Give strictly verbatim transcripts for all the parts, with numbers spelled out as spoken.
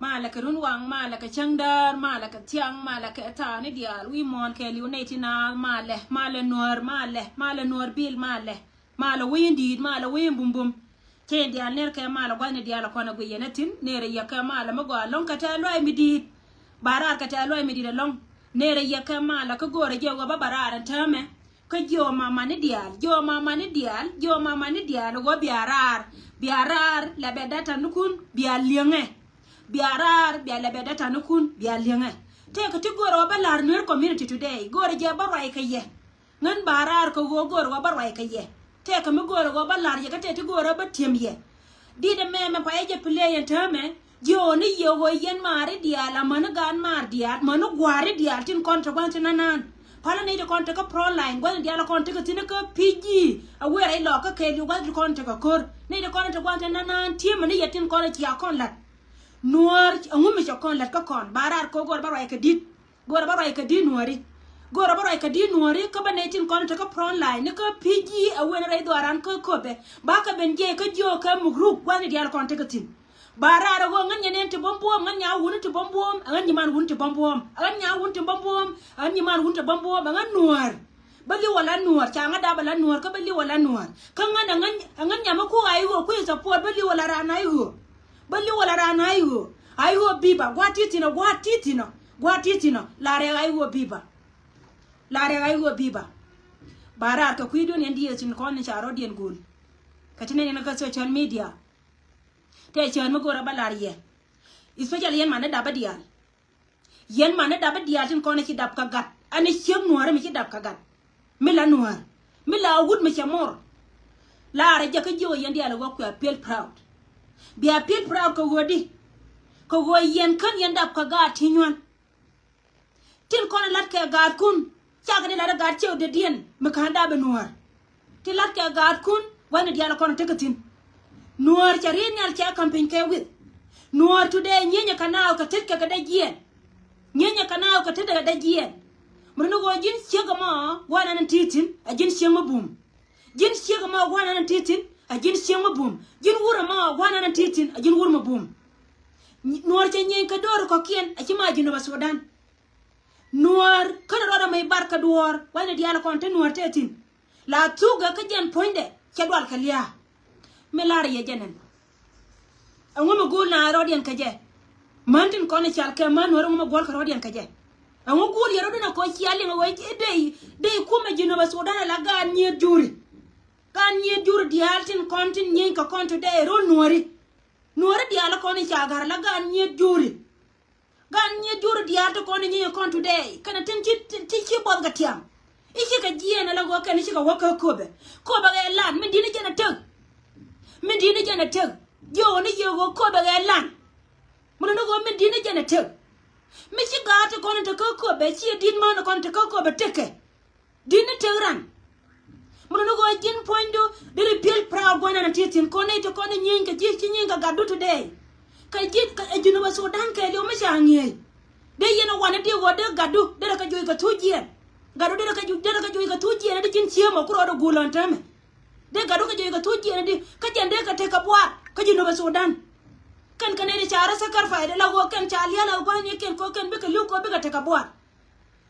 Malɛ kɛ run waŋ, malɛ kɛ cäŋ däär, malɛ kɛ thiaŋ, malɛ kɛ thaani diaal. Wi̱i̱ muɔ̱ɔ̱n kɛɛliw nɛy ti naath, malɛ, malɛ nuäär, malɛ, malɛ nuäär bil, malɛ, malɛ wec in di̱i̱t, malɛ wec in bumbum. Cɛ in diaal ner kɛ malɛ gua̱thni diaal ɛ kɔn ɛ guic yɛn ɛ thi̱n, ner ɛ yɛ kɛ malɛ mi gɔaa ɛlɔ̱ŋ kɛ tɛ̈th luaac mi di̱i̱t. Ba raar kɛ tɛ̈th luaac mi di̱i̱t ɛlɔ̱ŋ. Ner ɛ yɛ kɛ malɛ kä go̱o̱rɛ jɛ wä bä ba raar ɛn täämɛ. Kä jiö mamani diaal, jiö mamani diaal, jiö mamani diaal, ɣöö bia raar, bia raar, lɛ bɛ data nikun, bia li̱eŋɛ. Bia raar, bia lɛ bɛ data nikun, bia li̱eŋɛ. Tëëkɛ ti go̱o̱rɛ wä bä la̱r Nuer community today, go̱o̱rɛ jɛ bä ruac kɛ yɛ. Ŋän ba raar kɛ ɣöö go̱o̱rɛ wä bä ruac kɛ yɛ. Tëëkɛ mi go̱o̱rɛ wä bä la̱r yɛ kä tëë ti go̱o̱rɛ bä ti̱em yɛ. Dit ɛmɛ mɛ payɛ jɛ play ɛn täämɛ. Jiööni yɛ ɣöö yɛn maari diaal, amäni gaat maar diaal, mäni gua̱a̱ri diaal tin kɔn te gua̱n te nanan. Palä nɛy ti kɔn te kä front line, gua̱n diaal kɔn te kä thi̱n kä P G. A wëë rɛy lɔɔk kä kɛɛliw gua̱n ti kɔn te kä ko̱r. Nɛy ti kɔn te gua̱n te nanan, ti̱emä ni yɛ tin kɔn cia kɔn la̱t. Nuäär, ɛŋu mi cɛ kɔn la̱t kä kɔn, ba raar kɛ ɣöö go̱o̱rɛ bä ruac kɛ di̱t. Go̱o̱rɛ bä ruac kɛ di̱t nuääri. Go̱o̱rɛ bä ruac kɛ di̱t nuääri kä bä nɛy tin kɔn te kä front line ni kä P G a wen rɛy dhɔaaran kä Köpɛ. Ba kɛ ben jiɛc kä jiök kɛ muk ruk gua̱thni diaal kɔn te kä thi̱n. Ba raar ɛ ɣöö ŋän nyɛ nɛn ti buɔ̱m buɔ̱ɔ̱m, ŋän nyɛ wuni ti buɔ̱m buɔ̱ɔ̱m, ŋän nyiman wuni ti buɔ̱m buɔ̱ɔ̱m, ŋän nyiman wuni ti buɔ̱m buɔ̱ɔ̱m, ŋän nuäär. Bä li̱w a la nuäär, ca ŋä dap a la nuäär, kä bä li̱w a la nuäär. Kä ŋän ɛ ŋän, ɛ ŋän nyam mi ku a i̱ ɣöö kui̱ support bä li̱w a la raan a i̱ ɣöö. Bä li̱w a la raan a i̱ ɣöö. A i̱ ɣöö biba, gua̱a̱t ti̱i̱ thi̱n ɔ, gua̱a̱t ti̱i̱ thi̱n ɔ, gua̱a̱t ti̱i̱ thi̱n ɔ. La rɛɛk a i̱ ɣöö biba. La rɛɛk a i̱ ɣöö bi̱i̱ ba. Ba raar kɛ kui̱ duun yɛn diëëth tin kɔn ni ca rɔ̱diɛn go̱o̱l. Kɛ ti nɛn yɛn kä social media. Tëë cään mi go̱o̱rä bä la̱r yɛ. Especially yɛn man ni dapä diaal. Yɛn man ni dapä diaal tin kɔn ni ci dap kä gat. Ani ciek nuääri mi ci dap kä gat. Mi la nuäär. Mi la wut mi cɛ mor. Laarɛ jɛ kä jiök yɛn diaal ɛ ɣöö kuɛ feel proud. Bia feel proud kɛ ɣöö di. Kɛ ɣöö yɛn kän yɛn dap kä gaat ti nyuan. Tin kɔn ɛ la̱t kɛ gaatkun, cakɛ ni la̱t ɛ gaat ciɛ wä dee diɛn mi ka̱n dap ɛ nuäär. Tin la̱t kɛ gaatkun, wɛn ɛ diaal ɛ kɔn ɛ tekɛ thi̱n. Nuäär cɛ riet nhial cɛ ka̱m piny kɛ wi̱th. Nuäär today nyienyɛ kɛ naath kɛ tet kɛ kɛ dee jiɛɛn. Nyienyɛ kɛ naath kɛ tet kɛ dee jiɛɛn. Mi ri ni ɣöö ji̱n ciek ɛmɔ gua̱a̱r nan in ti thi̱n ɛ ji̱n ciek mi bum. Ji̱n ciek ɛmɔ gua̱a̱r nan in ti thi̱n ɛ ji̱n ciek mi bum. Ji̱n wur ɛmɔ gua̱a̱r nan in ti thi̱n ɛ ji̱n wur mi bum. Nuäär cɛ nyieny kɛ do̱r kɔ̱kiɛn ɛ ci ma Jinub Sudan. Nuäär känɛ rɔɔdɛ mec bar kɛ duɔ̱ɔ̱r, wa̱nɛ diaal kɔn te nuäär te thi̱n. La thukɛ kä jɛn puɔ̱nydɛ cɛ dual kɛ lia̱a̱. Mi lar yɛ jɛn ɛn. Ɛŋu mi guul na rɔɔdiɛn kɛ jɛ? Män tin kɔn i̱ cal kɛ män nuäär ɛŋu mi guɔl kɛ rɔɔdiɛn kɛ jɛ? Ɛŋu guul yɛ rɔɔdun ɛ kɔ cia liŋ ɛ wee dee, dee kumɛ Jinub Sudan ɛ la gaat nyieth juri. Gaat nyieth juri diaal tin kɔn tin nyieny kɛ kɔn today ro̱l nuääri. Nuääri diaal kɔn i̱ ca ga̱r la gaat nyieth juri. Gan nyieth jur diaal ti kɔn i̱ nyieny kɔn today. Kɛnɛ tin ci, ti, ti ci buɔth kɛ tiam. I̱ cikɛ jiɛɛn ala ɣöö kɛn i̱ cikɛ wä kä köpɛ. Köpɛ ɣɛ lan min di̱t ni jɛn a tek. Min di̱t ni jɛn a tek. Jiök ni yɛ ɣöö köpɛ ɣɛ lan. Mun ni ɣöö min di̱t ni jɛn a tek. Mi ci gaat ti kɔn in te kä köpɛ ci di̱t män kɔn in te kä köpɛ tekɛ. Di̱t ni tek ran. Mun ni ɣöö ji̱n puɔ̱nydu deri piel proud gua̱n ɛn a ti thi̱n kɔn nɛy ti kɔn i̱ nyieny kɛ ji̱ ci nyieny kɛ gatdu today. Kɛ ji̱ kɛ ɛ Jinub Sudan kɛɛliw mi ca ŋi̱eec. Dee yɛn ɛ wanɛ di ɣöö dee gatdu derɛ kɛ juɔc kɛ thuc jiɛɛn. Gatdu derɛ kɛ juɔc, derɛ kɛ juɔc kɛ thuc jiɛɛn di ji̱n ciemɔ ku rɔɔdɛ guul ɔn täämɛ. Dee gatdu kɛ juɔc kɛ thuc jiɛɛn di kä jɛn dee kɛ tek kɛ buaar kä Jinub Sudan. Kɛn kɛ nɛy ti ca rɔ sacrifice la ɣöö kɛn ca lia̱a̱n ɛ gua̱n ni kɛn kɛ ɣöö kɛn bikɛ li̱w kɛ ɣöö bikɛ tek kɛ buaar.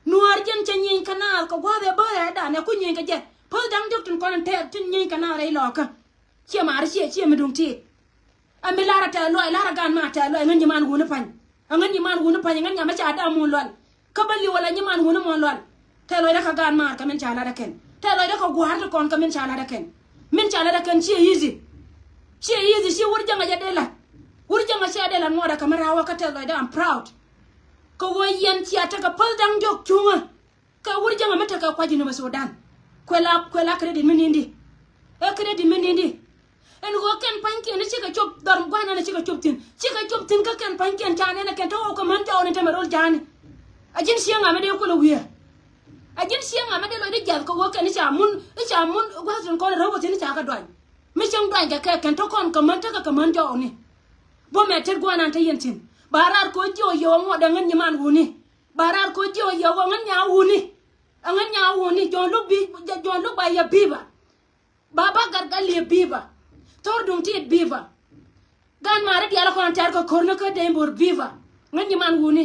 Nuäär jɛn cɛ nyieny kɛ naath kɛ gua̱a̱th ɛ bäärɛ dan ɛ ku nyieny kɛ jɛ. Päth da̱ŋ diɔ̱k tin kɔn in tɛɛth tin nyieny kɛ naath rɛy lɔɔkä. Ciɛ maari ciɛ, ciɛ mi duŋ tiit. Ɛ mi lar a tɛth luɔc, lar a gan ma tɛth luɔc, ɛ ŋän nyiman wuni pa̱ny. Ɛ ŋän nyiman wuni pa̱ny, ɛ ŋän nyam ɛ ca da̱a̱ mun luɔl. Kä bä li̱w ala nyiman wuni muɔ̱n luɔl. Tɛth luɔcdä kɛ gan maar kɛ min ca lat ɛ kɛn. Tɛth luɔcdä kɛ gua̱a̱r ti kɔn kɛ min ca lat ɛ kɛn. Min ca lat ɛ kɛn ciɛ easy. Ciɛ easy, ciɛ wur jäŋä jɛ dee lat. Wur jäŋä cɛ dee lat ŋuɔ̱t ɛ kɛ mi raawä kä tɛth luɔcdä, I'm proud. Kɛ ɣöö yɛn cia tekɛ päth da̱ŋ diɔ̱k cuŋä. Kɛ wur jäŋä mi tekɛ kua̱c Jinub Sudan. Kuɛ la, kuɛ la credit mi ni̱n di. Ɛ credit mi ni̱n di. Ɛn ɣöö kɛn pa̱nykiɛn ni cikɛ cop dhɔr gua̱n ɛn cikɛ cop thi̱n. Cikɛ cop thi̱n kä kɛn pa̱nykiɛn ca nɛn ɛ kɛn te ɣɔw kɛ män jɔɔk ni tämɛ rol ja̱a̱ni. A ji̱n cieŋ ŋa mi dee kulɛ wiee. A ji̱n cieŋ ŋa mi dee lɔcdä jiath kɛ ɣöö kɛn i̱ ca mun, i̱ ca mun gua̱th tin kɔn rɛw wä thi̱n i̱ ca kɛ duany. Mi cieŋ duany kɛ kɛ kɛn te kɔn kɛ män tekɛ kɛ män jɔɔk ni. Buɔmɛ tet gua̱n ɛn te yɛn thi̱n. Ba raar kɛ ɣöö jiɔk yɛ ɣɔw ŋuɔt ɛ ŋän nyiman wuni. Ba raar kɛ ɣöö jiɔk yɛ ɣɔw ɛ ŋän nyaa wuni. Ɛ ŋän nyaa wuni, Jɔ̱ɔ̱n Luk bi, Jɔ̱ɔ̱n Luk ba yɛ bi̱i̱ ba. Ba ba gat gat liep bi̱i̱ ba. Thor duŋ tiit bi̱i̱ ba. Gan maari diaal kɔn tɛr kɛ ko̱r ni kä dee bo̱r bi̱i̱ ba. Ŋän nyiman wuni.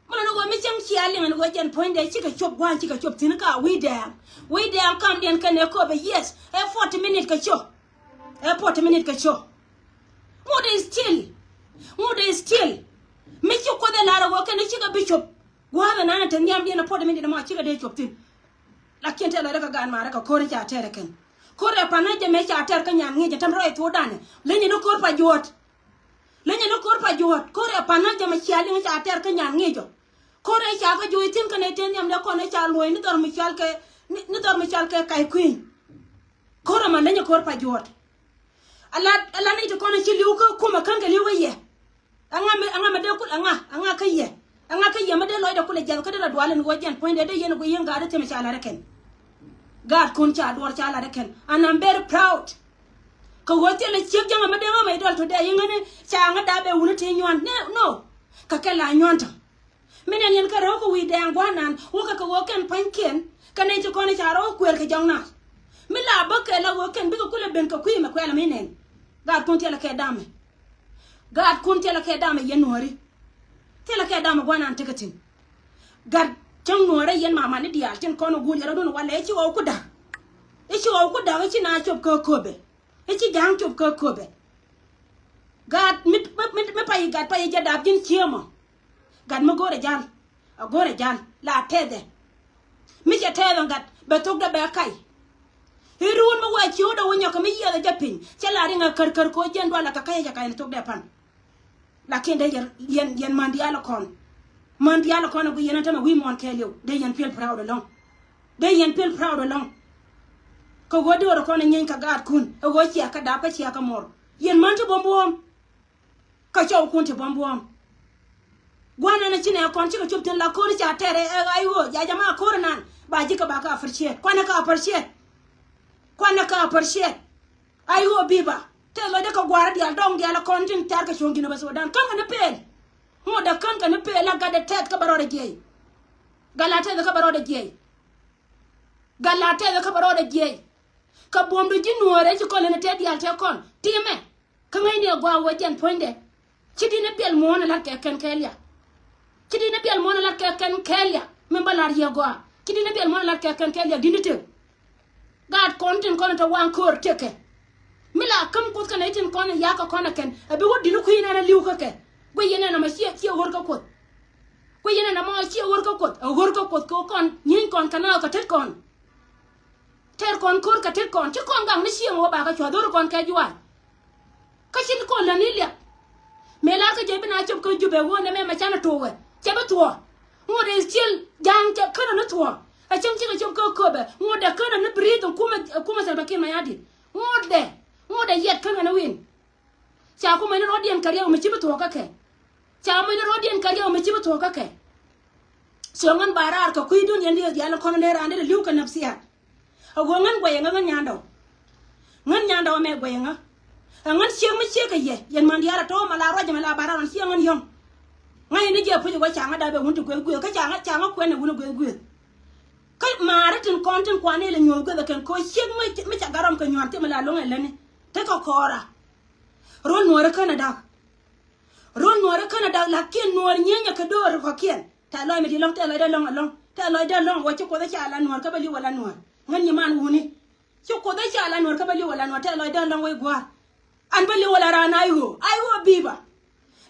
Mun ni ɣöö mi cäŋ cia liŋ ni ɣöö jɛn puɔ̱nydɛ cikɛ cop gua̱a̱n cikɛ cop thi̱n ka wi̱i̱ dɛɛŋ. Wi̱i̱ dɛɛŋ kamdiɛn kɛn ɛ köpɛ, yes. Ɛ forty minute kɛ cop. Ɛ forty minute kɛ cop. Ŋut dee still. Ŋut dee still. Mi ci Kuoth ɛ lar ɛ ɣöö kɛn cikɛ bi cop. Gua̱a̱th ɛnan ɛ te nhiamdiɛn ɛ forty minute mɔ cikɛ dee cop thi̱n. Lakin tɛth lɔcdä kɛ gaat maarä kɛ ko̱r in ca tɛr ɛ kɛn. Ko̱r ɛ pa̱n ɛ jɛ mëë ca tɛr kä nyan ŋi̱i̱c ɛ täm rɔy thuɔ̱ɔ̱dan ɛ. Lenyɛ ni ko̱r pa juɔ̱ɔ̱t. Lenyɛ ni ko̱r pa juɔ̱ɔ̱t. Ko̱r ɛ pa̱n ɛ jɛ mɛ cia liŋ ca tɛr kä nyan ŋi̱i̱c ɔ. Ko̱r ɛ ca kä juɔ̱ɔ̱c thi̱n kɛnɛ tëë nhiamdɛ kɔn ɛ ca luɔ̱c ni dhɔr mi cɔal kɛ, ni, ni dhɔr mi cɔal kɛ ka̱c kui̱ny. Ko̱r ɛ ma lenyɛ ko̱r pa juɔ̱ɔ̱t. Ala, ala ni ti kɔn ɛ ci li̱w kä kumɛ käŋ kɛ li̱w kä yɛ. Ɛŋa mi, ɛŋa mi dee kul, ɛŋa, ɛŋa kä yɛ. Ɛŋa kä yɛ mi dee lɔcdɛ kulɛ jiath kä dee la dual in ɣöö jɛn puɔ̱nydɛ dee yɛn ɛ guiy yɛn gaat dee thimɛ ca lat ɛ kɛn. Gaatkun ca duɔr ca lat ɛ kɛn. And I'm very proud. Kɛ ɣöö thilɛ ciek jäŋ ɛmɛ dee ŋä mɛ idɔl today iŋäni ca ŋä dap ɛ wuni ti nyuan. No, no. Kɛ kɛ la nyuan tɔ. Mi nɛn yɛn kɛ rɛw kɛ wi̱i̱ dɛɛŋ gua̱a̱r nan wä kɛ kɛ ɣöö kɛn pa̱nykiɛn kɛ nɛy ti kɔn i̱ ca rɔw kuëër kɛ jɔŋ naath. Mi la bä kɛ la ɣöö kɛn bikɛ kulɛ ben kɛ kui̱ mɛ kuɛlɛ mi nɛn. Gaatkun thilɛ kɛ damɛ. Gaatkun thilɛ kɛ damɛ yɛn nuääri. Thilɛ kɛ damɛ gua̱a̱r nan tekɛ thi̱n. Gat cäŋ nuäärä yɛn mamani diaal tin kɔn ɛ guul yɛn rɔ̱dun walɛ i̱ ci ɣɔw ku da̱k. I̱ ci ɣɔw ku da̱k i̱ ci na cop kä köpɛ. I̱ ci ja̱a̱ŋ cop kä köpɛ. Gat mi, mi, mi, mi pay gat pay jɛ dap ji̱n ciemɔ. Gat mi go̱rɛ jal. A go̱rɛ jal la tɛthɛ. Mi cɛ tɛthɛ gat bɛ thokdɛ bɛ kay. I̱ ruun mi wɛ ci ɣödɛ wä nyɔkɛ mi yiɛthɛ jɛ piny cɛ la riŋ a kär kär ko̱ jiɛn dualɛ kɛ kay jɛ kay ni thokdɛ pan. Lakin dee yɛn, yɛn, yɛn män diaal kɔn. Män diaal kɔn a gui yɛn a tämɛ wi̱i̱ muɔ̱ɔ̱n kɛɛliw. Dee yɛn feel proud ɛlɔ̱ŋ. Dee yɛn feel proud ɛlɔ̱ŋ. Kɛ ɣöö dee rɔ kɔn a nyieeny kɛ gaatkun. Ɛ ɣöö ciɛ kɛ dap kä ciɛ kɛ mɔr. Yɛn män ti buɔ̱m buɔ̱ɔ̱m. Kɛ cɔwkun ti buɔ̱m buɔ̱ɔ̱m. Gua̱n ɛn a ci nɛ kɔn cikɛ cop thi̱n la ko̱ri ca tɛr ɛ ɣa̱c ɣöö ja̱ jama ko̱ri nan. Ba ji̱ kɛ ba kɛ appreciate. Kuanɛ kɛ appreciate. Kuanɛ kɛ appreciate. Ai ɣöö biba tɛth lɔcdä kɛ gua̱a̱r diaal dɔŋ diaal kɔn tin thiar kɛ cuɔ̱ŋ Jinub Sudan. Kän kɛ ni pel. Ŋot dee kän kɛ ni pel la gat dee tɛth kä bɛ rɔɔdɛ jiɛc. Gat la tɛth kä bɛ rɔɔdɛ jiɛc. Gat la tɛth kä bɛ rɔɔdɛ jiɛc. Kɛ buɔ̱mdu ji̱ nuɔɔrɛ ci kɔn leni tɛth diaal tɛth kɔn timɛ. Kä ŋäcni ɛ gɔaa wä jɛn puɔ̱nydɛ. Ci di̱t ni piɛl muɔ̱ɔ̱n ɛ lat kɛ kɛn kɛɛliak. Ci di̱t ni piɛl muɔ̱ɔ̱n ɛ lat kɛ kɛn kɛɛliak. Min bä lar yɛ gɔaa. Ci di̱t ni piɛl muɔ̱ɔ̱n ɛ lat kɛ kɛn kɛɛliak di̱t ni tëk. Gaat kɔn tin kɔn te waŋ köör tekɛ. Mi la käm Kuoth kɛn itin kɔn in yakä kɔn ɛ kɛn ɛ bi wä di̱t ni kui̱ nɛn ɛ li̱w kä kɛ. Guiy yɛn ɛn ɛmɔ ciɛ ciɛ ɣör kä Kuoth. Guiy yɛn ɛn ɛmɔ ciɛ ɣör kä Kuoth ɛ ɣör kä Kuoth kɛ kɔn nyieny kɔn kɛ naath kɛ tet kɔn. Tɛr kɔn ko̱r kɛ tet kɔn ci kɔn gaŋ ni cieŋ wä ba kɛ cua̱th ɣör kɔn kɛ juaar. Kä cin kɔn lät ni liak. Mëë lar kä jɛ bi na cop kä Jubɛ ɣöö nɛmɛ mɛ canɛ to̱o̱kɛ cɛ bi thuɔ̱ɔ̱. Ŋot dee still ja̱a̱ŋ cɛ känɛ ni thuɔ̱ɔ̱. Ɛ cäŋ cikɛ cop kä Köpɛ ŋot dee känɛ ni breathe kumɛ kumɛ Salva Kiir Mayardit. Ŋot dee ŋot dee yɛt känɛ ni win. Ca ku mɛni rɔ̱diɛn kɛ riɛw mi ci bi thuɔ̱k kä kɛ. Ca mɛni rɔ̱diɛn kɛ riɛw mi ci bi thuɔ̱k kä kɛ. So ŋän ba raar kɛ kui̱dun yɛn dieth diaal kɔn dee raan dee li̱w kɛ nafsiat. A ɣöö ŋän guɛyɛ ŋä ŋän nyandɔw. Ŋän nyandɔw mɛ guɛyɛ ŋä. A ŋän ciek mi ciek kɛ yɛ yɛn man diaal a tɔ̱ ma la ruac mɛ la ba raar ɣän ciek ŋän yɔ̱ŋ. Ŋa̱c ni jɛ puc wä ca ŋä dap ɛ wun ti gueth gueth kä ca ŋä ca ŋä kuɛn ɛ wun ɛ gueth gueth. Kä maari tin kɔn tin kuan ilɛ nyuɔ̱th gueth ɛ kɛn ko̱ ciek mi mi ca gat rɔm kɛ nyuan thim la lo̱ŋ ɛ läni. Tekɛ kɔɔra. Rol nuɔɔri känɛ dak. Rol nuɔɔri känɛ dak lakin nuɔɔri nyieenyɛ kɛ do̱r kɔ̱kiɛn. Tɛ̈th lɔc mi di̱t lɔ̱ŋ, tɛ̈th lɔcdä lɔ̱ŋ ɛlɔ̱ŋ, tɛ̈th lɔcdä lɔ̱ŋ wä ci Kuoth ɛ ca la nuɔɔr kä bä li̱w wä la nuɔɔr. Ŋän nyiman wuni. Ci Kuoth ɛ ca la nuɔɔr kä bä li̱w wä la nuɔɔr, tɛ̈th lɔcdä lɔ̱ŋ wec gua̱a̱r. An bä li̱w wä la raan a i̱ ɣöö, a i̱ ɣöö bi̱i̱ bä.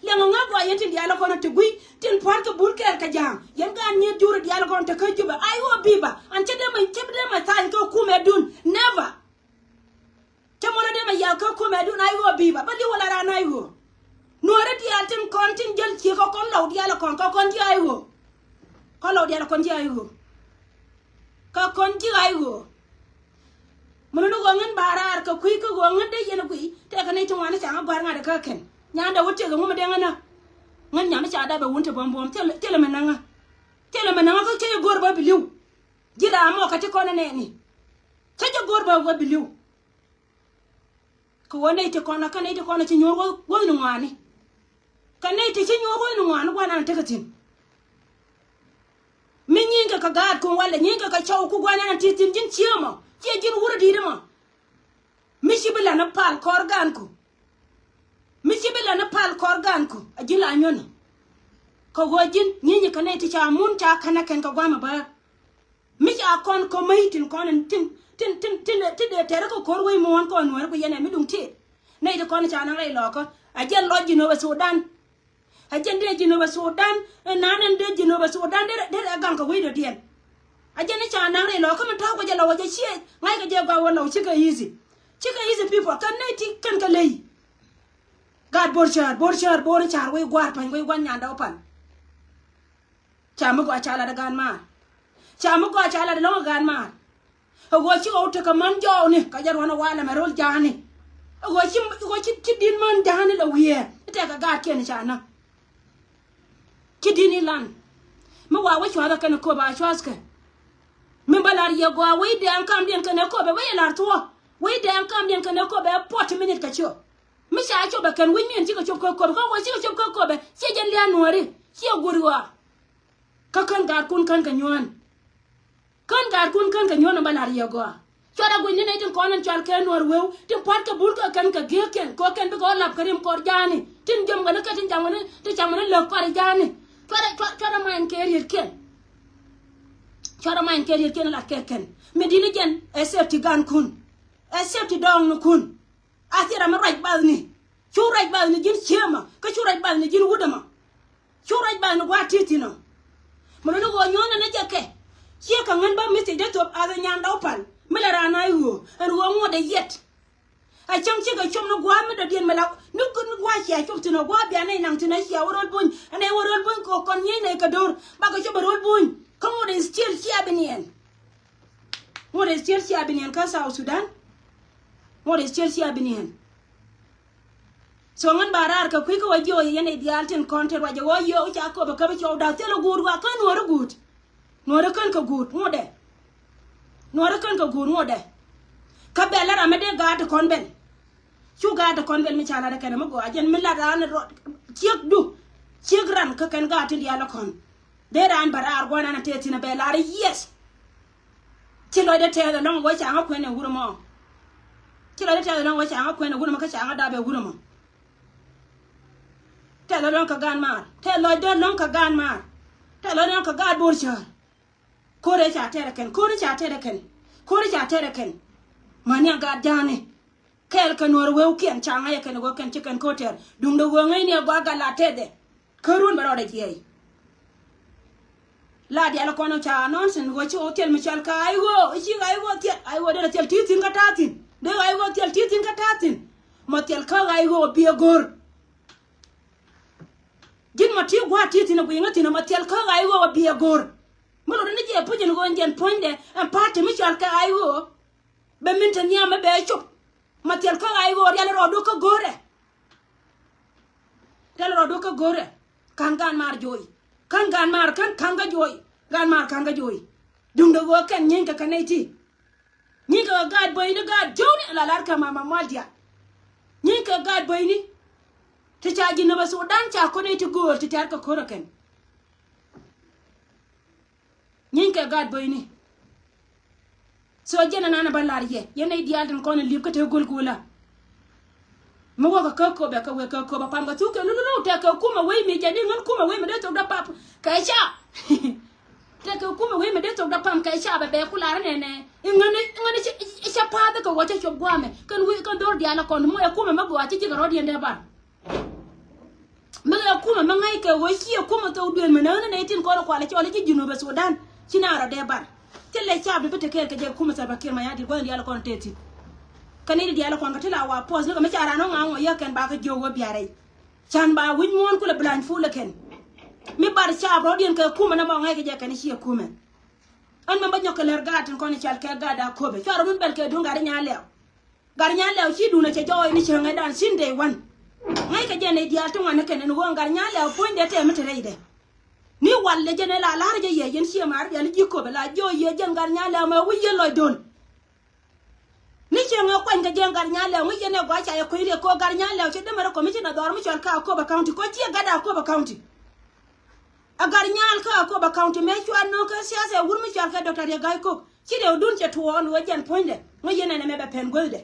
Liɛŋɛ ŋä gɔaa yɛn tin diaal kɔn ti gui̱, tin pua̱r kɛ bul kɛɛl kɛ ja̱a̱ŋ. Yɛn gaat nyieth jur diaal kɔn te kä Jubɛ, a i̱ ɣöö bi̱i̱ bä. An cä dee mɛ, cä dee mɛ tha̱a̱ny kä kumɛdun. Never. Cä muɔlä dee mɛ yal kä kumɛdun a i̱ ɣöö bi̱i̱ bä. Bä li̱w wä la raan a i̱ ɣöö. Nuɔɔri diaal tin kɔn tin jäl ciek kä kɔn lɔw diaal kɔn kä kɔn ji̱ a i̱ ɣöö. Kɔn lɔw diaal kɔn ji̱ a i̱ ɣöö. Kä kɔn ji̱ a i̱ ɣöö. Mun ni ɣöö ŋän ba raar kɛ kui̱ kä ɣöö ŋän dee yɛn a guiy tɛkɛ nɛy ti ŋuan i̱ ca ŋä gua̱r ŋa̱t kä kɛn. Nyandɛ wä tiɛth ɛŋu mi dee ŋän a. Ŋän nyam i̱ ca dap ɛ wun ti buɔ̱m buɔ̱m thilɛ, thilɛ mɛ näŋä. Thilɛ mɛ näŋä kä cä jɛ go̱r bä bi li̱w. Ji̱ ram mɔ kɛ ti kɔn ɛ nɛɛni. Cä jɛ go̱r bä wä bi li̱w. Kɛ ɣöö nɛy ti kɔn kä nɛy ti kɔn ci nyuɔ̱ɔ̱r wäth ni ŋɔaani. Kɛ nɛy ti ci nyuɔ̱ɔ̱r wäth ni ŋɔaani gua̱nan tekɛ thi̱n. Mi nyinkɛ kɛ gaatku walɛ nyinkɛ kɛ cɔwku gua̱nan ti thi̱n ji̱n cië mɔ ciɛ ji̱n wur di̱t mɔ. Mi ci bi lan pal kɔr gaanku. Mi ci bi lan pal kɔr gaanku a ji̱n la nyuɔ̱nä. Kɛ ɣöö ji̱n nyinyɛ kɛ nɛy ti ca mun ca känä kɛn kɛ gua̱a̱mɛ bäär. Mi ca kɔn kɔmäc tin kɔn in tin tin tin tin ti dee tɛrɛ kɛ ko̱r wec muɔ̱ɔ̱n kɔn nuäärä ku yɛn ɛ mi duŋ tëë. Nɛy ti kɔn ca naŋ rɛy lɔɔkä a jɛn lɔc Jinubä Sudan. A jɛn dee Jinubä Sudan. Ɛ nan ɛn dee Jinubä Sudan derɛ derɛ gaŋ kɛ wecdɔ̱diɛn. A jɛn i̱ ca naŋ rɛy lɔɔkä mi ta̱a̱ kɔ jɛ lɔw a jɛ ciɛ ŋa̱ckɛ jɛ gɔaa wä lɔw cikɛ easy. Cikɛ easy people kɛ nɛy ti kɛn kɛ ley. Gaat bo̱r cäär bo̱r cäär bo̱r cäär wec gua̱a̱r pa̱ny wec gua̱n nyandɛ wä pan. Ca mi gɔaa ca lat ɛ gaat maar. Ca mi gɔaa ca lat ɛ lɔ̱ŋ ɛ gaat maar. Ɛ ɣöö ci ɣɔw tekɛ män jɔɔkni kɛ jɛ ruɔ̱n ɛ walɛ mɛ ro̱l ja̱a̱ni. Ɛ ɣöö ci ɣöö ci ci di̱t män ja̱a̱ni lɛ wiee i̱ tɛkɛ gaatkiɛn ca näk. Ci di̱t ni lan. Mi wa wä cua̱thä kɛn ɛ köp a cua̱thkɛ. Mi bä lar yɛ gɔaa wec dɛɛŋ kamdiɛn kɛn ɛ köp ɛ wec ɛ lar thuɔ̱k. Wec dɛɛŋ kamdiɛn kɛn ɛ köp ɛ forty minute kɛ ciök. Mi ca cop ɛ kɛn wi̱c miɛn cikɛ cop kä köpɛ kä wä cikɛ cop kä köpɛ ciɛ jɛn lia̱a̱ nuɔ̱ɔ̱ri ciɛ guur ɣɔaa. Kä kän gaatkun kän kɛ nyuään. Kän gaatkun kän kɛ nyuään ɛ bä la̱r yɛ gɔaa. Cuarɛ guic ni nɛy tin kɔn in cual kɛ nuɔ̱ɔ̱r weu tin pua̱t kɛ bul kɛ kɛn kɛ gi̱eekiɛn kɛ kɛn bikɛ ɣä lap kɛ rim kɔr ja̱a̱ni tin jiöm kɛn kɛ tin jam kɛn ti cam kɛn lääk kɔr ja̱a̱ni. Cuarɛ cuarɛ main kɛ rietkiɛn. Cuarɛ main kɛ rietkiɛn lat kɛ kɛn mi di̱t ni jɛn ɛ safety gaankun. Ɛ safety dɔɔŋnikun. A thil ram mi ruac bathni. Cu ruac bathni ji̱n ciemä kä cu ruac bathni ji̱n wutdämä. Cu ruac bathni gua̱a̱th ti̱i̱ thi̱n ɔ. Mi luni ɣöö nyuɔ̱ɔ̱n ɛn ɛ jɛ kɛ ciɛ kɛ ŋän bä mi thiec dee thop ath ɛ nyan dɔw pal mi lɛ raan a i̱ ɣöö ɛn ɣöö ŋuɔ̱t ɛ yɛt. A cäŋ cikɛ cop ni gua̱a̱th mi dɔ̱diɛn mi la ni gua̱a̱th cia cop thi̱n ɔ gua̱a̱th bia nɛy naŋ thi̱n ɛ cia wä ro̱l buny ɛn ɛ wä ro̱l buny kɛ kɔn nyieny nɛy kɛ do̱r bakɛ cop ɛ ro̱l buny. Kä ŋuɔ̱t ɛ still cia bi niɛn. Ŋuɔ̱t ɛ still cia bi niɛn kä South Sudan. Ŋuɔ̱t ɛ still cia bi niɛn. So ŋän ba raar kɛ kui̱ kä wä jiɔk yɛ yɛn i̱ diaal tin kɔn te ruac ɛ ɣɔɔ yio̱o̱k ca köpɛ käp i̱ cɔw da̱k thilɛ guut wa kä nuɔ̱ɔ̱ri guut. Nuɔ̱ɔ̱ri kän kɛ guut ŋuɔ̱tdɛ. Nuɔ̱ɔ̱ri kän kɛ guut ŋuɔ̱tdɛ. Kä bɛl ɛ ram mi dee gaat ti kɔn bɛl. Cu gaat ti kɔn bɛl mi ca lat ɛ kɛn mi gɔaa jɛn mi lat raan rɔ ciek du. Ciek ran kä kɛn gaat tin diaal ɛ kɔn. Dee raan bɛ raar guanan a tëë thin a bɛ lar yes. Ci lɔcdä tɛth ɛlɔ̱ŋ wä ca ŋä kuɛn ɛ wurɛ mɔ. Ci lɔcdä tɛth ɛlɔ̱ŋ wä ca ŋä kuɛn ɛ wurɛ mɔ kä ca ŋä dap ɛ wurɛ mɔ. Tɛth ɛlɔ̱ŋ kɛ gaat maar. Tɛth lɔcdä ɛlɔ̱ŋ kɛ gaat maar. Tɛth lɔcdä ɛlɔ̱ŋ kɛ gaat bo̱r cäär. Ko̱rɛ ca tɛrɛ kɛn, ko̱rɛ ca tɛrɛ kɛn, ko̱rɛ ca tɛrɛ kɛn. Mani a gaat ja̱a̱ni. Kɛɛl kɛ nuɔ̱ɔ̱r wewkiɛn ca ŋa̱c ɛ kɛn ɛ ɣöö kɛn ci kɛn ko̱r tɛr. Duundɛ ɣöö ŋäcni ɛ gɔaa gat la tɛthɛ. Kä run bɛ rɔɔdɛ jiɛc. La diaal kɔn ca nonsense ɣöö ci ɣöö thil mi cɔal kä ay ɣöö i̱ ci ay ɣöö thil ay ɣöö derɛ thil ti thi̱n kä ta̱a̱ thi̱n. Dee ay ɣöö thil ti thi̱n kä ta̱a̱ thi̱n. Mɔ thil kä ay ɣöö bi ɛ go̱r. Ji̱n mɔ ti gua̱a̱t ti thi̱n ɛ gui̱i̱ŋä thi̱n mɔ thil kä ay ɣöö bi ɛ go̱r. Mi lotdä ni jɛ puc in ɣöö jɛn puɔ̱nydɛ ɛn party mi cɔal kɛ ay ɣöö. Bɛ min te nhiam mi bɛ cop. Ma thil kä ɣa̱c ɣöö rial rɔɔdu kä go̱rɛ. Rial rɔɔdu kä go̱rɛ. Ka̱n gaan maar jo̱o̱y. Ka̱n gaan maar ka̱n ka̱n kä jo̱o̱y. Gaan maar ka̱n kä jo̱o̱y. Duŋdɛ ɣöö kɛn nyieeny kɛ kɛ nɛy ti. Nyieeny kɛ kɛ gaat böcni gaat jo̱o̱ni la lar kɛ mama mal diaal. Nyieeny kɛ gaat böcni. Ti ca ji̱ nöbä Sudan ca ko̱n nɛy ti gööl ti tɛ̈r kɛ ko̱rä kɛn. Nyieeny kɛ gaat böcni. So jɛn ɛnan ɛ bä lar yɛ yɛn nɛy diaal tin kɔn ɛ li̱ep kä te go̱l go̱o̱la. Mi wäkɛ kä köpɛ kɛ wek kä köpɛ pam kɛ thuk kɛ lululu tɛkɛ kumɛ wec mi jɛ ni ŋän kumɛ wec mi dee thok dä pam kɛ ca. Tɛkɛ kumɛ wec mi dee thok dä pam kɛ ca bɛ bɛ ku lar nɛnɛ. Iŋän iŋän ica path kɛ wä ca cop guamɛ kɛn wi̱i̱ kɛn dhor diaal ɛ kɔn mɔ ɛ kumɛ mɛ gɔaa ci ji̱ kɛ rɔ̱diɛn dee bar. Mi ɣɛ kumɛ mi ŋäc kɛ ɣöö ciɛ kumɛ thok duël mi näk ni nɛy tin kɔn kualɛ cɔl i̱ ji̱ Junubɛ Sudan. Ci na rɔ dee bar. Thilɛ cap di bi te kɛɛl kɛ jɛ kumɛ Salva Kiir Mayardit gua̱n diaal kɔn tëë thi̱n. Kɛ ni di diaal kɔn kɛ ti la wa pɔs ni kɛ mi ca ran ɣɔ̱ŋ aŋɔ yɛ kɛn ba kɛ jiök wä biarɛ. Can ba wi̱c muɔ̱ɔ̱n kulɛ blany fulɛ kɛn. Mi bar cap rɔ̱diɛn kɛ kumɛ na mɔ ŋäc kɛ jɛ kɛn i̱ ciɛ kumɛ. Ɛn mɛ bä nyɔk kɛ lär gaat tin kɔn i̱ cal kɛ gaat a köpɛ cua rɔ min bɛl kɛ duŋ gat i̱ nyaa lɛw. Gat Nyan Lɛw ci duundɛ cɛ jɔɔy ni cäŋɛ dan sin day one. Ŋäc kɛ jɛ nɛy diaal ti ŋuan ni kɛn ɛn ɣöö gat Nyan Lɛw puɔ̱nydɛ tɛm mi te rɛydɛ. Ni waldɛ jɛn ɛ la la̱r jɛ yɛ yɛn ciɛ mar diaal ji̱ köpɛ la jiɔ yɛ jɛn gat Nyan Lɛw mɛ wi̱c yɛ lɔc do̱l. Ni cäŋɛ kuany kɛ jɛn gat Nyan Lɛw ŋäc yɛn ɛ gɔaa ca yɛ kuec riɛk kɛ ɣöö gat Nyan Lɛw cɛ dämɛ rɛ commissioner dhɔr mi cɔal kä Akobo County kɛ ɣöö ciɛ gat Akobo County. A gat Nyan kä Akobo County mëë cua nöök kä siasa ɛ wur mi cɔal kɛ Doctor Riek Gai Kok. Ci rɛwdun cɛ tuɔɔk ni ɣöö jɛn puɔ̱nydɛ ŋäc yɛn ɛn ɛmɛ bɛ pɛn guäthdɛ.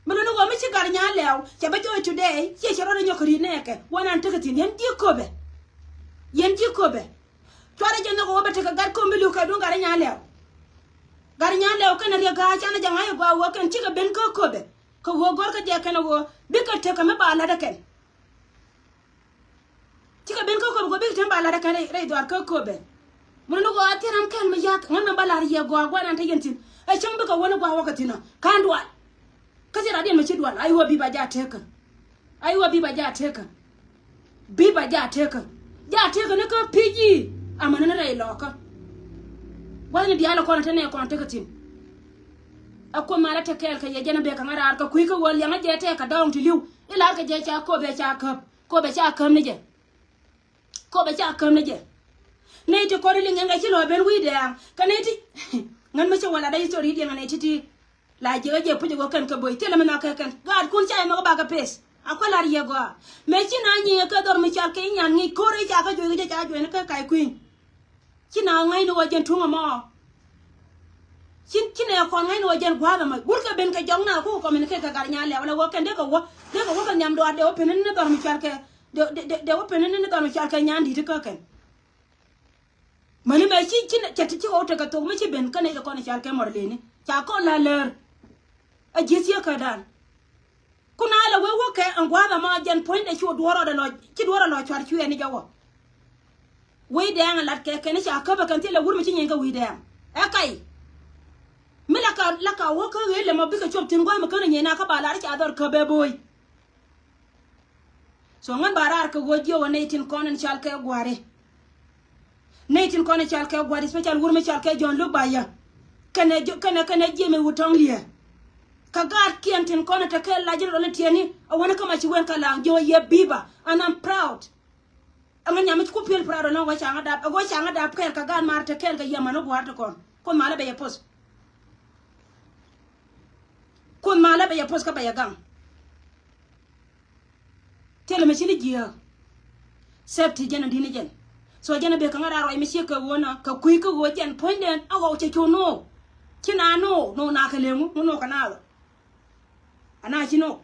Mi luni ɣöö mi ci gat Nyan Lɛw cɛ bä joy today ciɛ cɛ rɔɔdɛ nyɔk kɛ ri̱t nɛɛkɛ wä nan tekɛ thi̱n yɛn ji̱ köpɛ. Yɛn ji̱ köpɛ. Cuarɛ jɛ nhɔk ɣöö bɛ tekɛ gat köp mi li̱w kɛ duŋ gat Nyan Lɛw. Gat Nyan Lɛw kɛn a Riek Gai canɛ jɛ ŋa̱c ɛ gɔaa ɣöö kɛn cikɛ ben kä köpɛ. Kɛ ɣöö gɔ̱rkɛ jɛ kɛn ɛ ɣöö bikɛ tekɛ mi ba la̱t ɛ kɛn. Cikɛ ben kä köpɛ kɛ bik tɛm ba lat ɛ kɛn rɛy dhuar kä köpɛ. Mun ni kɔ a thier ram kɛl mi yak ŋän mɛ ba lar yɛ gɔaa guan an te yɛn thin. Ɛ cäŋ bikɛ wä ni gua̱a̱ wä kɛ thin ɔ ka̱n dual. Kä thier radiɛn mɛ ci dual a iwä bi ba ja tekä. A iwä bi ba ja tekä. Bi ba ja tekä. Ja tekä ni kä pi̱c i̱ amäni ni rɛy lɔɔkä. Gua̱thni diaal ɛ kɔn ɛ te nɛ kɔn tekä thin. Ɛ kuoth mal ɛ te kɛɛl kɛ yɛ jɛn ɛ bek kɛ ŋa̱ raar kɛ kui̱ kä ɣöö liɛŋä jɛ tɛɛk kɛ dɔɔŋ ti li̱w. I̱ lar kɛ jɛ ca köp ɛ ca käp. Köp ɛ ca käp ni jɛ. Köp ɛ ca käm ni jɛ. Nɛy ti kɔn liŋ ɛn kɛ ci lɔ ben wi̱i̱ dɛɛŋ kɛ nɛy ti. Ŋän mi ci wä lat a history diɛŋ ɛ nɛy ti ti. La jiɛk ɛ jɛ puc ɛ ɣöö kɛn kɛ bo̱c thilɛ mi nhɔakɛ kɛn gaatkun ca yɛ mɛk ɛ bakɛ pes. A kuɛ lar yɛ gɔaa mɛ ci na nyiŋ ɛ kɛ dhɔr mi cal kɛ nyan ŋi̱i̱c ko̱r i̱ ca kä juɔc kɛ jɛ ca juɔc ni kɛ kac kui̱ny. Ci na ŋa̱cni wä jɛn tuŋ ɛmɔ. Ci, ci nɛ kɔn ŋa̱cni wä jɛn gua̱a̱th ɛmɔ. Gurkɛ ben kɛ jɔk na ku kɔmini kɛ kɛ gat Nyan Lɛw lɛ wä kɛn dee kɛ wä. Dee kɛ wä kɛ nhiam duaar dee wä pen ni dhɔr mi cual kɛ. Dee, dee, dee, dee wä pen ni dhɔr mi cual kɛ Nyan Di̱t kä kɛn. Mäni mɛ ci, ci, cɛ ti ci kɛ wä tekɛ thok mi ci ben kä nɛy kɛ kɔn cual kɛ mɔr leni. Ca kɔn la lär. A ji̱ thieekädan. Ku na lɛ wee wä kɛ ɛn gua̱a̱th ɛmɔ jɛn puɔ̱nydɛ cu duɔ̱ɔ̱r rɔɔdɛ lɔ ci duɔ̱ɔ̱r rɔ lɔ cuar cuɛɛni jɛ wä. Wi̱i̱ dɛɛŋ ɛ lat kɛ kɛn ca käp ɛ kɛn thilɛ wur mi ci nyieny kä wi̱i̱ dɛɛŋ. Ɛ kay. Mi la ka, la ka wä kä ɣöö lɛ mɔ bikɛ cop thi̱n gua̱a̱th mi känɛ nyieny na kä ba lar ca dhɔr käp ɛ bo̱o̱c. So ŋän ba raar kɛ ɣöö jiɛ wä nɛy tin kɔn in cal kɛ gua̱a̱ri. Nɛy tin kɔn i̱ cal kɛ gua̱t, especially wur mi cal kɛ John Luk Baya. Kɛnɛ, kɛnɛ, kɛnɛ Jimmy Wutɔŋ Liɛ. Kɛ gaatkiɛn tin kɔn i̱ te kɛ lac rɔl i̱ tiɛni a wäni kä ma ci wen kä laŋ jiö yɛ biba and I'm proud. Ɛŋɛ nyam i̱ ci ku piël proud ɛlɔ̱ŋ wä caŋä dap ɛ wä caŋä dap kɛɛl kɛ gaat maar te kɛɛl kɛ yɛ män i̱ gua̱a̱r ti kɔn. Kuoth malä bɛ yɛ poth. Kuoth Alɛ bɛ yɛ post kä bɛ yɛ gaŋ. Thilɛ mi ci ni jiääk. Safety jɛn a di̱t ni jɛn. So jɛn a bek kä ŋa̱t a ruac mi ciek kɛ ɣöö na kɛ kui̱ kä ɣöö jɛn puɔ̱nydɛn a ɣɔw cɛ cu no̱o̱k. Ci na no̱o̱k no̱o̱k na kɛ leŋu ŋu no̱o̱k kɛ naath. Ana ci no̱o̱k.